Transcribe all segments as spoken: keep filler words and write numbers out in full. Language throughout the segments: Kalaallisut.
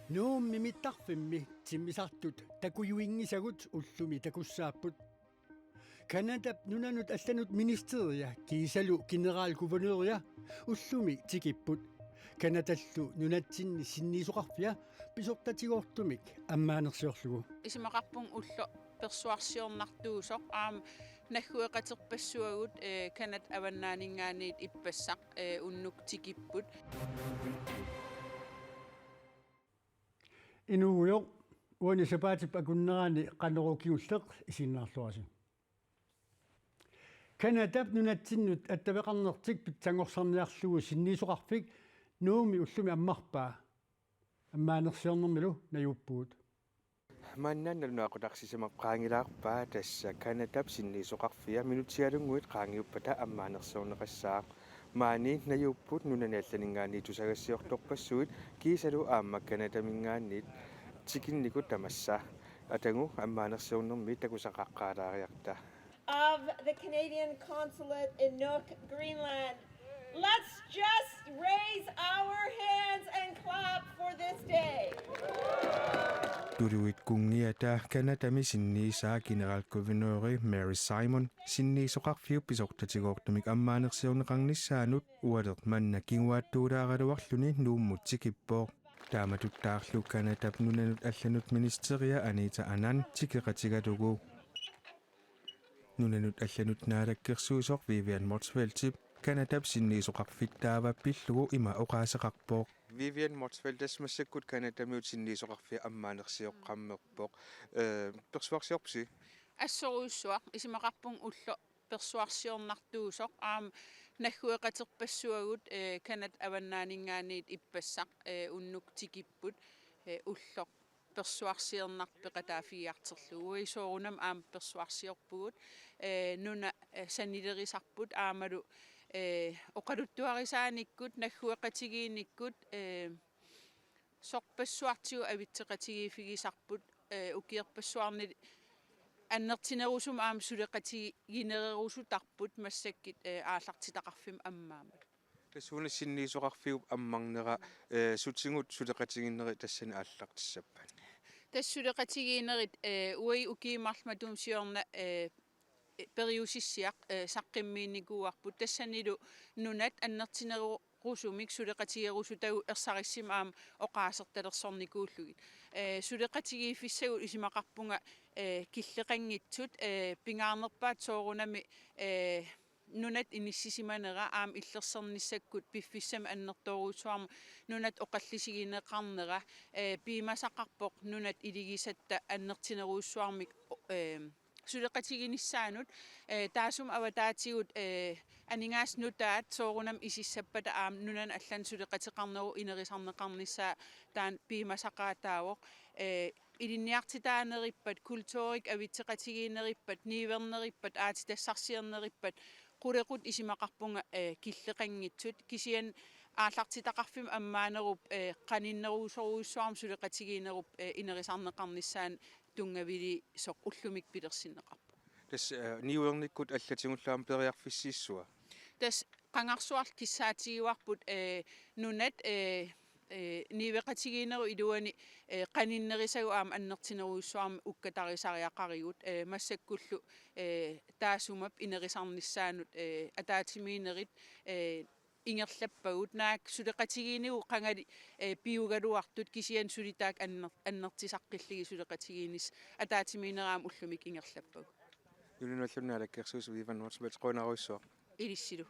Nuummi mittarfimmi timmisartut takujuinngisagut ullumi takussaapput. Canadap nunanut allanut ministeria kiisalu generalguvernøria ullumi tikipput. Canadallu nunatsinni sinniisoqarfia pisortatigoortumik ammaanersiorlugu. Isumaqarpunga ulloq persuarsiornartuusoq aamma naggueqaterpassuagut, eh, Canadap avannaaninngaanniit ippassaq, eh, unnuk tikipput. Inuugujoq, uani sapaatip akunnerani Qanorooq kingulleq isiginnaarluarisi. Canadap nunatsinnut attaveqarnertik pitsanngorsarniarlugu sinniisoqarfik Nuummi ullumi ammarpaa. Ammaanersiornermilu najuuppugut. Maanna nalunaaqutaq sisamat qaangilaarpaa, tassa Canadap sinniisoqarfia minutsialunnguit qaangiuppata ammaanersiorneqassaaq. Maani najuupput nunani allaninngaanniit tusagassiortorpassuit kiisalu aamma Canadaminngaanniit tikinnikut tamassa. Atagu ammaanersiornermi takusaqaqqaalaariarta. Of the Canadian Consulate in Nuuk, Greenland. Let's just raise our hands and clap for this day. Tuluit kunngiata Canadami sinniisaa generalguvernøri Mary Simon sinniisoqarfiup pisortatigoortumik ammaanersiorneqarnissaanut ualeq manna kinguaattuulaaraluarluni Nuummut tikippoq. Taamatuttaarlu Canadap nunanut allanut ministeria Anita Anand tikeqatigalugu. Nunanut allanut naalakkersuisoq Vivian Motzfeldtip Canadap sinniisoqarfittaava pillugu ima oqaaseqarpoq. Vivian Motzfeldt, tassa massakkut Canadamiut sinniisoqarfia ammaanersioqqammerpoq. Eh, persuarsiorpusi? Assorujussuaq, isumaqarpunga ulloq persuarsiornartuusoq aamma naggueqaterpassuagut, eh, Canadap avannaaninngaanniit ippassaq, eh, unnuk tikipput, eh, ulloq persuarsiornartoq peqataaffigiartorlugu. Uagut soorunami aamma persuarsiorpugut, eh, nuna, eh, sanilerisarput aammalu, eh, oqaluttuarisaanikkut, naggueqatigiinnikkut, eh, sorpassuartigut avitseqatigiiffigisarput, eh, ukiorpassuarni annertunerusumik aamma suleqatiginerusutarput massakkut, eh, aallartitaqarfimmut ammaammat. Tassa una sinniisoqarfiup ammarnera, eh, sutigut suleqatigiinnerit tassani aallartissappat? Tassa suleqatigiinnerit, eh, uagut ukiut marluk matuma siorna, eh, periusissiaq, eh, saqqummiinnikuuarput. Tassanilu nunat annertunerusumik suleqatigerusutagut ersarissumik aamma oqaasertalersornikuullugit. Eh, suleqatigiiffissagut isumaqarpunga, eh, killeqanngitsut, eh, pingaarnerpaat soorunami, eh, nunat inissisimanera aamma illersornissakkut piffissami annertoorujussuarmik nunat oqallisigineqarnera, eh, piumasaqarpoq nunat iligisatta annertunerujussuarmik, eh, suleqatiginissaannut, eh, taassuma avataatigut, eh, aningaasat nutaat soorunami isissappata aamma nunani allani suleqateqarnerup inerisarneqarnissaa taanna piumasaqaataavoq, eh, ilinniartitaanerippat, kulturikkut avitseqatigiinnerippat, niuernerippat, aatsitassarsiornerippat, qulequttat isumaqarpunga, eh, killeqanngitsut, kisianni aallartitaqarfimmut ammaanerup, eh, qaninnerusorujussuarmik suleqatigiinnerup, eh, inerisarneqarnissaanut tunngaviliisoq ullumikkut pilersinneqarpoq. Tassa, eh, niuernikkut allatigullu aamma periarfissiissua? Tassa qangarsuarlu kissaatigivarput, eh, nunat, eh, eh, niueqatigiinnerup iluani, eh, qaninnerusagut aamma annertunerujussuarmik ukkatarisariaqarigut, eh, massakkullu, eh, taassuma inerisarnissaanut, eh, ataatsimiinnerit, eh, ingerlappagut, naak suleqatigiinnigut qangali, eh, piugaluartut kisianni suli taakku anner-, annertusaqqillugit suleqatigiinnissaq ataatsimiinnerit aamma ullumikkut ingerlappagut. Nunanut allanut naalakkersuisoq Vivian Motzfeldt, qujanarujussuaq. Ilissilu.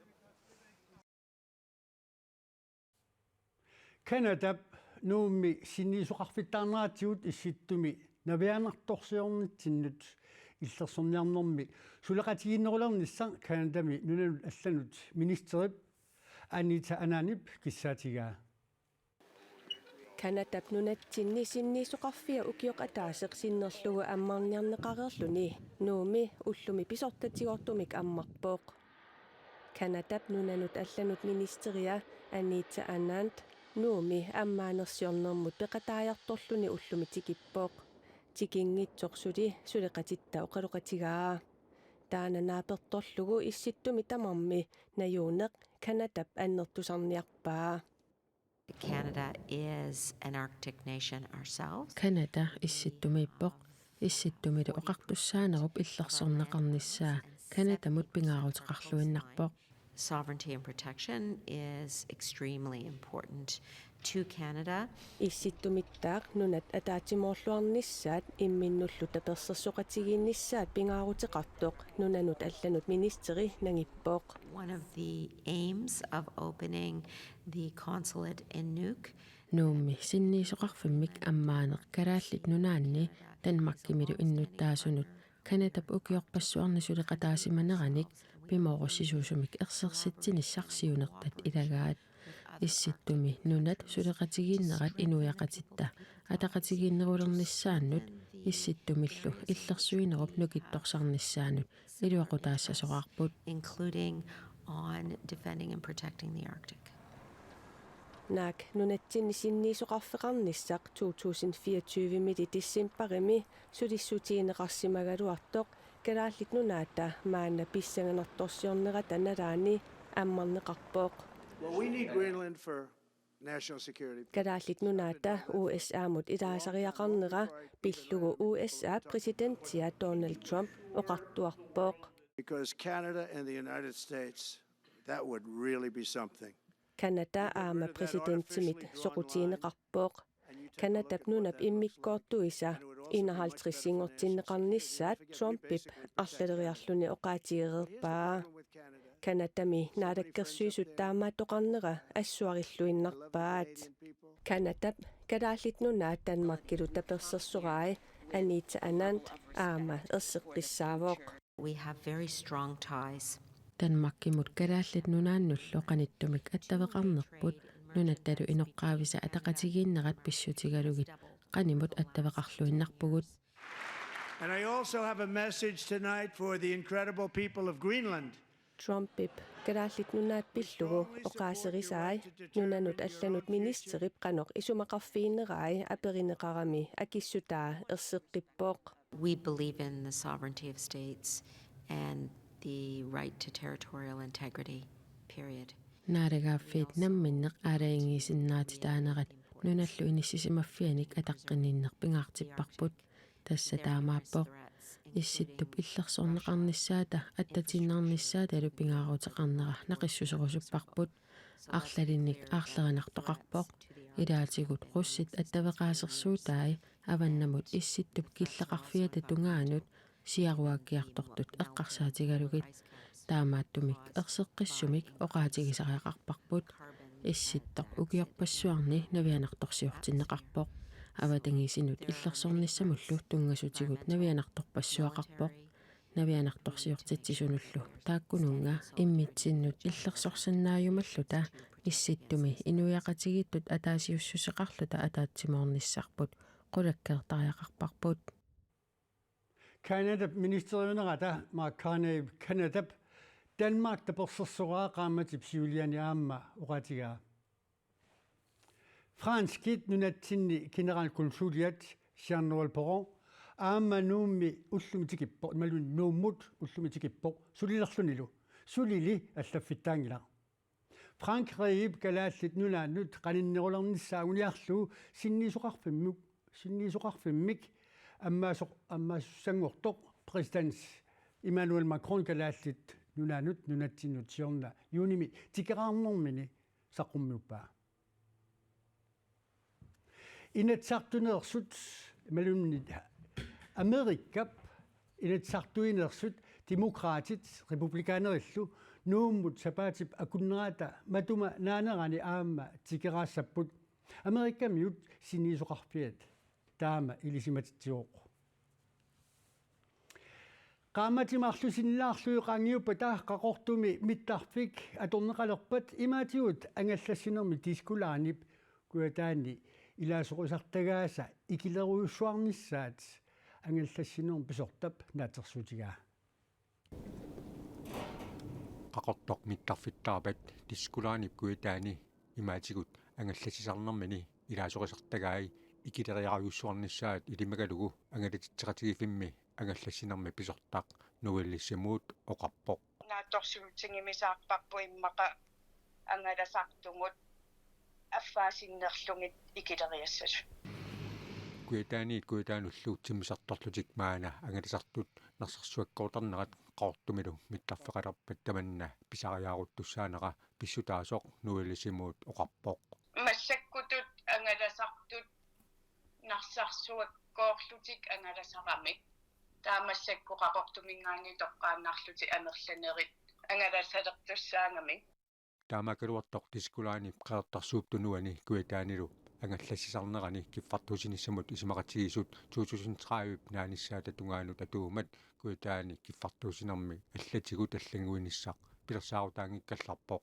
Canadap Nuummi sinniisoqarfittaarneratigut Issittumi navianartorsiornitsinnut illersorniarnermi suleqatigiinnerulernissaq Canadami nunanut allanut ministerip Anita Anandip kissaatigaa. Canadap nunatsinni sinniisoqarfia ukioq ataaseq sinnerlugu ammarniarneqareerluni Nuummi ullumi pisortatigoortumik ammarpoq. Canadap nunanut allanut ministeria Anita Anand Nuummi ammaanersiornermut peqataajartorluni ullumi tikippoq. Tikinngitsoq suli suleqatitta oqaloqatigaa. Taanna naapertorlugu Issittumi tamarmi najuuneq Canadap annertusarniarpaa. Canada is an Arctic nation ourselves. Canada Issittumiippoq. Issittumilu oqartussaanerup illersorneqarnissaa Canadamut pingaaruteqarluinnarpoq. Sovereignty and protection is extremely important to Canada. Issittumittaaq nunat ataatsimoorluarnissaat imminnullu tapersersoqatigiinnissaat pingaaruteqartoq nunanut allanut ministeri nangippoq. One of the aims of opening the consulate in Nuuk Nuummi sinniisoqarfimmik ammaaneq Kalaallit Nunaanni Danmarkimilu innuttaasunut Canadap ukiorpassuarni suleqataasimaneranik pimoorussisuusumik ersersitsinissaq siunertat ilagaat. Issittumi nunat suleqatigiinnerat inuiaqatitta ataqatigiinnerulernissaannut Issittumillu illersuinerup nukittorsarnissaanut iluaqutaassasoraarput. including on defending and protecting the Arctic. Naak nunatsinni sinniisoqarfeqarnissaq to tusind fireogtyve-mili decembarimi sulissutigineqarsimagaluartoq Kalaallit Nunaata maanna pissanganartorsiornerata nalaani ammarneqarpoq. Well, we need Greenland for national security. Kalaallit Nunaata U S A-mut ilaasariaqarnera pillugu U S A-p præsidentia Donald Trump oqartuarpoq. Because Canada and the United States, that would really be something. Canada aamma præsidentimit soqutigineqarpoq. Canadap nunap immikkoortuisa enoghalvtredsinngortinneqarnissaat Trumpip arlaleriarluni oqaatigereerpaa. Canadami naalakkersuisut taamaattoqarnera assuarilluinnarpaat. Canadap Kalaallit Nunaat Danmarkilu tapersersorai Anita Anand aamma erseqqissaavoq. We have very strong ties. Danmarkimut Kalaallit Nunaannullu qanittumik attaveqarnerput nunattalu inoqqaavisa ataqatigiinnerat pissutigalugit qanimut attaveqarluinnarpugut. And I also have a message tonight for the incredible people of Greenland. Trumpip Kalaallit Nunaat pillugu oqaaserisai nunanut allanut ministerip qanoq isumaqarfiginerai aperineqarami akissutaa erseqqippoq. We believe in the sovereignty of states and the right to territorial integrity, period. Naalagaaffiit namminneq aalajangiisinnaatitaanerat nunallu inissisimaffianik ataqqinninneq pingaartipparput. Tassa taamaappoq. Issittup illersorneqarnissaata attatiinnarnissaatalu pingaaruteqarnera naqissuserusupparput. Arlalinnik aarlerinartoqarpoq. Ilaatigut russit attaveqaasersuutai avannamut Issittup killeqarfiata tungaanut siaruaakkiartortut eqqarsaatigalugit. Taamaattumik erseqqissumik oqaatigisariaqarparput. Issittoq ukiorpassuarni navianartorsiortinneqarpoq. Avatangiisinut illersornissamullu tunngasutigut navianartorpassuaqarpoq. Navianartorsiortitsisunullu taakkununnga immitsinnut illersorsinnaajumalluta Issittumi inuiaqatigiittut ataasiussuseqarluta ataatsimoornissarput qulakkeertariaqarparput. Canadap ministeriunerata Mark Carney Canadap Danmark tapersersoraa qaammatip siuliani aamma oqaatigaa. Franskit nunatsinni generalkonsuliat Jean-Noël Perron aamma Nuummi ullumi tikippoq, imaluunniit Nuummut ullumi tikippoq, sulilerlunilu. Sulili allaffittaanngilaq. Frankrigip Kalaallit Nunaannut qaninnerulernissaa anguniarlugu sinniisoqarfimmik, sinniisoqarfimmik ammaasoq-, ammaasussanngortoq præsident Emmanuel Macron Kalaallit Nunaannut nunatsinnut siorna juunimi tikeraarnermini saqqummiuppaa. Inatsisartuneersut imaluunniit Amerikap inatsisartuineersut Demokraatit Republikanerillu Nuummut sapaatip akunnerata matuma naanerani aamma tikeraassapput. Amerikamiut sinniisoqarfiat taama ilisimatitsivoq. Qaammatit marlusinnilaarlugit qaangiuppata Qaqortumi mittarfik atorneqalerpat imaatigut angallassinermi Diskolaanip Kujataani ilaasorisartagaasa ikilerujussuarnissaat angallassinermi pisortap naatsorsuutigaa. Qaqortoq mittarfittaarpat Diskolaanip Kujataani imaatigut angallassisarnermini ilaasorisartagai ikileriarujussuarnissaat ilimagalugu angalatitseqatigiiffimmi angallassinermi pisortaq Noel Simuut oqarpoq. Naatsorsuutigimissaarparput immaqa angalasartugut affaa sinnerlugit ikileriassasut. Kujataaniit Kujataanullu timmisartorlutik maanna angalasartut narsarsuakkoortarnerat Qaqortumilu mittarfeqalerpat tamanna pisariaaruttussaanera pissutaasoq Noel Simuut oqarpoq. Massakkutut angalasartut narsarsuakkoorlutik angalasaramik. Taava massakkut Qaqortuminngaanniit toqqaannarlutik amerlanerit angalasalertussaagamik. Taamaakkaluartoq Disko Linep Qeqertarsuup Tunuani Kujataanilu angallassisarnerani kiffartuussinissamut isumaqatigiissut to tusind tredive naanissaata tungaanut atuummat Kujataani kiffartuussinermi allatigut allannguinissaq pilersaarutaanngikkallarpoq.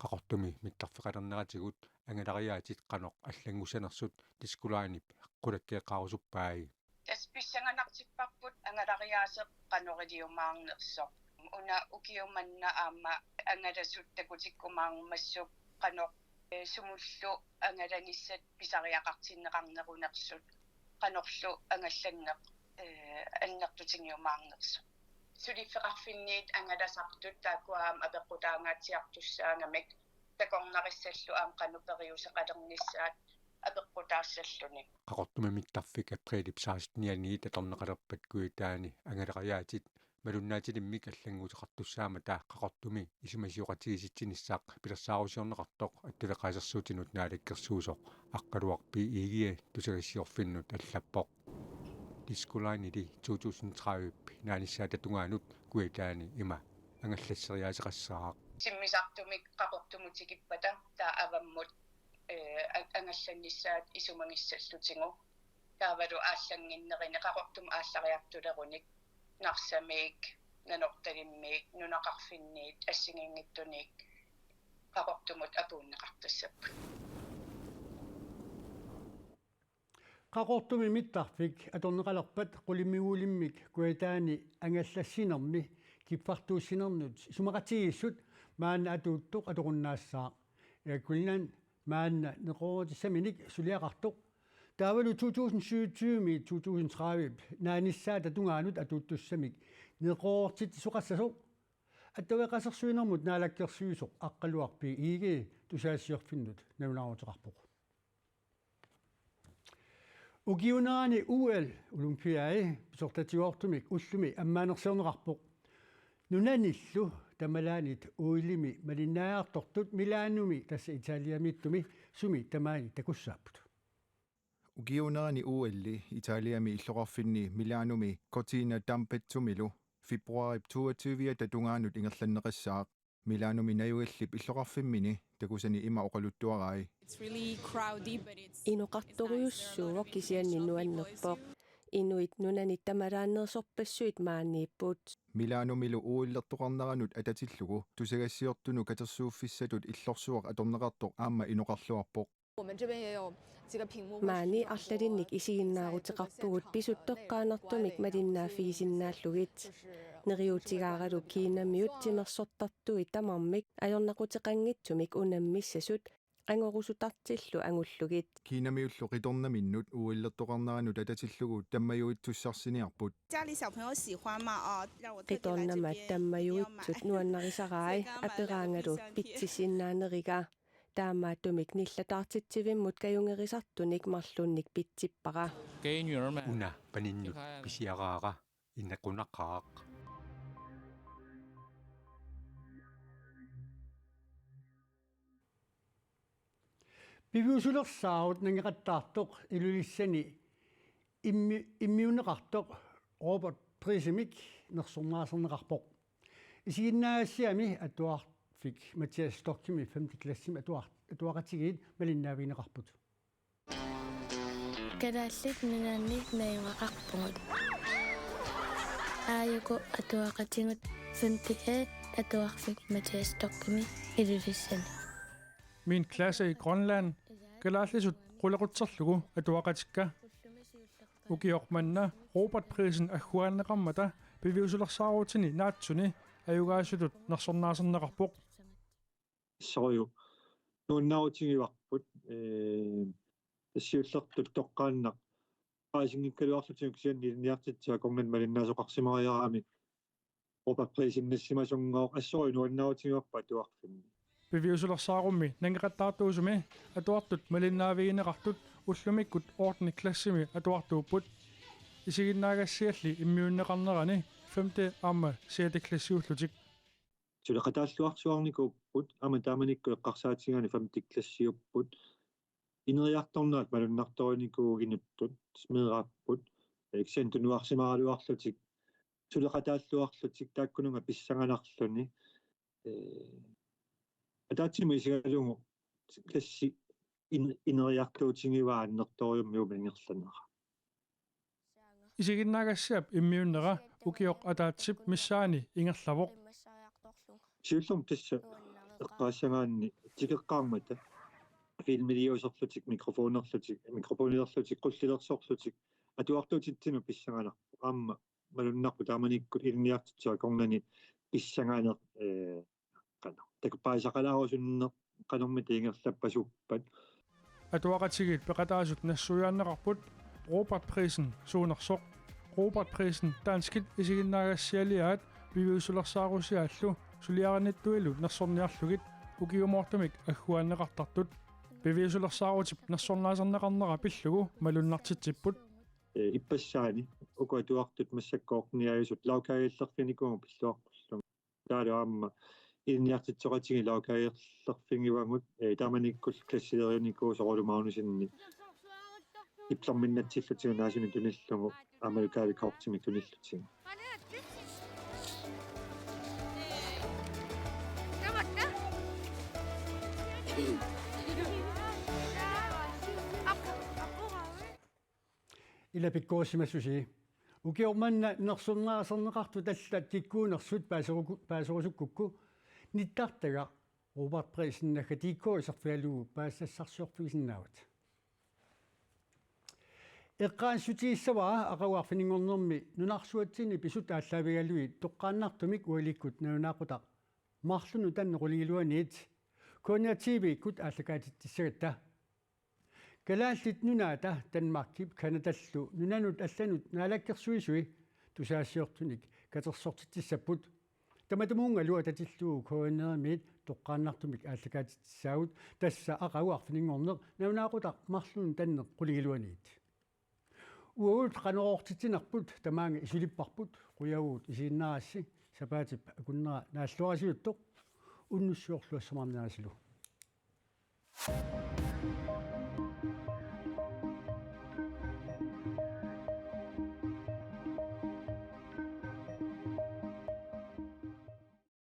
Qaqortumi mittarfeqalerneratigut angalariaatsit qanoq allanngussanersut Disko Linep qulakkeeqqaarusuppai. Tassa pissanganartipparput angalariaaseq qanoq iliumaarnersoq. Una ukioq manna aamma angalasut takutikkumaarmassuk qanoq, eh, sumullu angalanissat pisariaqartinneqarnerunersut, qanorlu angallanneq, eh, annertutigiumaarnersoq. Suliffeqarfinniit angalasartut taakkua aamma apeqqutaangaatsiartussaagamik, takornarissallu aamma qanoq periuseqalernissaat apeqqutaassalluni. Qaqortumi mittarfik aprilip sekstenianniit atorneqalerpat Kujataani angalariaatsit malunnaatilimmik allannguuteqartussaammata Qaqortumi isumasioqatigiissitsinissaq pilersaarusiorneqartoq attaveqaasersuutinut naalakkersuisoq Aqqaluaq B. Egede tusagassiorfinnut allappoq. Disko Lineli to tusind tredive naanissaata tungaanut Kujataani ima angallasseriaaseqassaaq. Timmisartumik Qaqortumut tikippata taava avammut, eh, a-, angallannissaat isumagissallutigu. Taavalu aallannginnerini Qaqortumut aallariartulerunik Narsamiit, Nanortalimmiit, nunaqarfinniit assigiinngitsuniit Qaqortumut apuunneqartassapput. Qaqortumi mittarfik atorneqalerpat qulimiguulimmik Kujataani angallassinermi kiffartuussinernut isumaqatigiissut maanna atuuttoq atorunnaassaaq. Air Greenland maanna neqeroorutissaminik suliaqartoq. Taavalu to tusind syvogtyve-mi to tusind tredive naanissaata tungaanut atuuttussamik neqeroortitsisoqassasoq attaveqaasersuinermut naalakkersuisoq Aqqaluaq B. Egede tusagassiorfinnut nalunaaruteqarpoq. Ukiuunerani O L Olympiadi pisortatigoortumik ullumi ammaanersiorneqarpoq. Nunanillu tamalaanit O L-imi malinnaajartortut Milanomi, tassa Italiamiittumi, sumi tamaani takussaapput? Ukiuunerani O L-i Italiami illoqarfinni Milanomi Cortina d'Ampezzomilu februaarip toogtyve-ata tungaanut ingerlanneqassaaq. Milanomi najugallip illoqarfimmini takusani ima oqaluttuarai. It's really crowdy, but it's inoqartorujussuuvoq, kisianni nuannerpoq. Inuit nunani tamalaannersorpassuit maaniipput. Milanomilu O L-ertoqarneranut atatillugu tusagassiortunut katersuuffissatut illorsuaq atorneqartoq aamma inoqarluarpoq. Maani arlalinnik isiginnaaruteqarpugut pisut toqqaannartumik malinnaaffigisinnaallugit. Neriuutigaaralu Kinamiut timersortartui tamarmik ajornaquteqanngitsumik unammissasut angorusutartillu angullugit. Kinamiullu qitornaminnut O L-ertoqarneranut atatillugu tammajuitsussarsiniarput. Qitornamat tammajuitsut nuannarisarai aperaangalu pitsisinnaaneriga. Taamaattumik nillataartitsivimmut kajungerisartunik marlunnik pitsippara. Una paninnut pisiaraara inequnaqaaq. Piviusulersaarut nangeqattaartoq Ilulissani immi-, immiunneqartoq Robert Priisimik nersornaaserneqarpoq. Isiginnaagassiami atuarfik Mathias Stockimi femte klassimi atuar-, atuaqatigiit malinnaavigineqarput. Kalaallit Nunaanni najugaqarpugut. Aajuku atuaqatigut femte A atuarfik Mathias Stockimi Ilulissani. Min klasse i Grønland, kalaallisut qulequtserlugu atuaqatikka. Ukioq manna Robert Priisen agguaanneqarmata piviusulersaarutini naatsuni ajugaasutut nersornaaserneqarpoq. Assorujuk nuannaarutigivarput, ee, tassa siullertut toqqaannaq paasinngikkaluarlutigu kisianni ilinniartitsisut akornanni malinnaasoqarsimariaramik Robert Priisen nassimasunngooq, assorujuk nuannaarutigivarput atuarfimmi. Piviusulersaarummi nangeqattaartuusumi atuartut malinnaavigineqartut ullumikkut ottende klassimi atuartuupput. Isiginnaagassialli immiunneqarnerani femte aamma sjette klassiullutik. Suleqataalluarsuarnikuupput, aamma taamanikkut eqqarsaatigaanni femte klassiupput. Ineriartornerat malunnartorinikuuvoq inuttut, smiiraapput, eksentunuarsimaraluarlutik, suleqataalluarlutik taakkununnga pissanganarluni. Ee, ataatsimut isigalugu klassi in-, ineriartuutigivaa annertoorujussuarmik ingerlanera. Isiginnaagassiap immiunnera ukioq ataatsip missaani ingerlavoq. Siullermik tassa eqqaassagaanni tikeqqaarmata filmiliuuserlutik, mikrofonerlutik, mikrofonilerlutik, qullilersorlutik atuartuutitsinnut pissanganarpoq. Aamma malunnarpoq taamanikkut ilinniartitsisoq akornanni pissanganeq, ee, qanoq. Takupparisaqalaarusunneq qanormita ingerlappasuppat. Atuaqatigiit peqataasut nassuiaanneqarput Robert Prisen suunersoq. Robert Prisen danskit isiginnaagassialiaat piviusulersaarusiaallu suliarinnittuillu nersorniarlugit ukiumoortumik agguaanneqartartut. Piviusulersaarutip nersornaaserneqarnera pillugu malunnartitsipput. Ee, ippassaani uku atuartut massakkorniaajusut lagkageerlerfiginikuugut pilluaqqullugu. Taavalu aamma ilinniartitsisoqatigiit lagkageerlerfigivagut, ee, taamanikkullu klassileriunikuusoq Ole Magnussenip diplominnatsillutigu naasumik tunillugu aammalu gavekortimik tunillutigu. Ila pikkorisimassusi. Ukioq manna nersornaaserneqartut allat kikkuunersut paaseruku-, paaserusukkukku nittartagaq Robert Prisen naggat dk-kkut iserfigalugu paasisassarsiorfigisinnaavat. Eqqaasitsissavara aqagu arfininngornermi nunarsuatsinni pisut aallaavigalugit toqqaannartumik ualikkut nalunaaqutaq marlunut tanneq qulingiluaniit K N R T V-kkut aallakaatitsissagatta. Kalaallit Nunaata Danmarkip Canadallu nunanut allanut naalakkersuisui tusagassiortunik katersortitsissapput. Tamatumunngalu atatillugu K N R-imiit toqqaannartumik aallakaatitsissaagut, tassa aqagu arfininngorneq nalunaaqutaq marlunut tanneq qulingiluaniit. Uagut qanoq oqortitsinerput tamaanga isulipparput, qujavugut isiginnaarassi, sapaatip akunnera naalluarisiuttoq, unnussiorluassamaarniarisilu.